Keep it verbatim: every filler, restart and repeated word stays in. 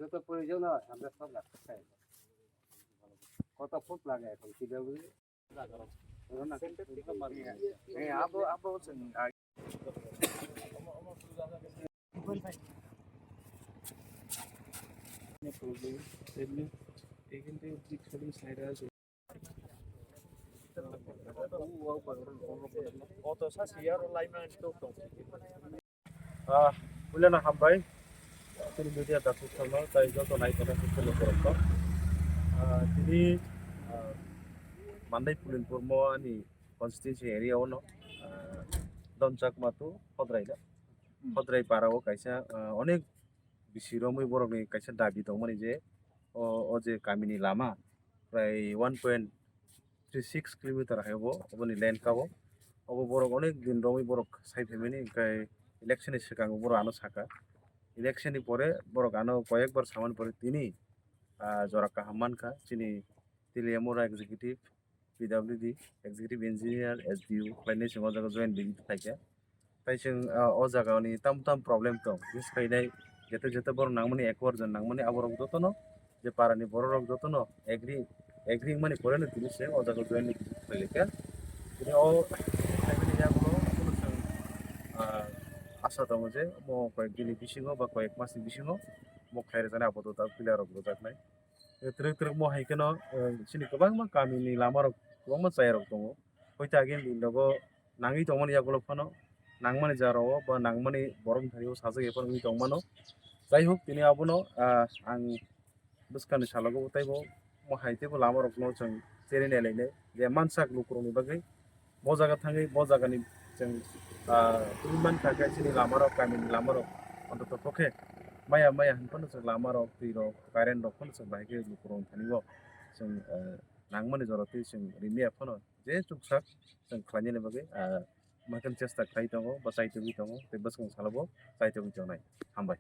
Joto proyojon oi, hamle sob lakha khai. Koto foot lage ekhon kidao. Eh, abo, abo chwng, ah, Ah, puilano hambai. Chini media dakhuk tongno, tai joto nai tongnai khe khulumung borok no. Ah, tini, ah, Mandai Pulinpur mo ani constituency area o no, ah, Donchakma to Khodrai da. Hmm. Khodrai para o kaisa, ah, onek bisi romwi borokni kaisa dabi tongmani je o, o je kamini lama prai one point three six kilometer hai obo, oboni length ka o. Obo borok onek din romwi borok sai phaimani, hwnkhe election ni swkang borok ano saka. Election ni pore borok ano koyek bar samani pore tini, ah, jora kaham mankha. Chini Teliamura executive, P W D, executive engineer, S D O khlainai chwng o jaga joint visit khlaikha. Tai chwng, ah, o jaga ni tam tam problem tong, buj khainai, jete jete borok nangmani, accord jon nangmani, aborok jotono, je para ni borok rok jotono agree, agree wngmani pore no tini se o jaga join ni khlaikha. Tini o khlaimani yagulo abono chwng, ah, asa tongo je mo koyek din ni bisingo ba koyek mas ni bisingo mo khlai rwjani apatot clear rok rwjaknai. Twrwk twrwk mo hai kheno, eh, chini kwbangma kami ni lama rok kwbangma chaya rok tongo. Hoite agini din nogo nangwi tongmani yagulo phano nangmani jora o ba nangmani borok ni thani o sajagwi phano wngwi tongmano. Jai hok tini abono, ah, ang bwskangni salogo teibo mo hai teibo lama rokno chwng cherwi nailainai je mansak lukurokni bagwi. Bo jaga thangwi bo jagani chwng, ah, tubui mankha khe chini lama rok, kamini lama rok, ontoto khe maya maya hinphano chwng lama rok, twi rok, current rok phano chwng bahai khe lukurokni thani o chwng, ah, nangmani jora twi chwng rimya phano je chuksak chwng khlainani bagwi, ah, maikhe chesta khlai tongo, ba chaitogwi tongo, tei bwskang salobo chaitogwi tongnai. Hambai.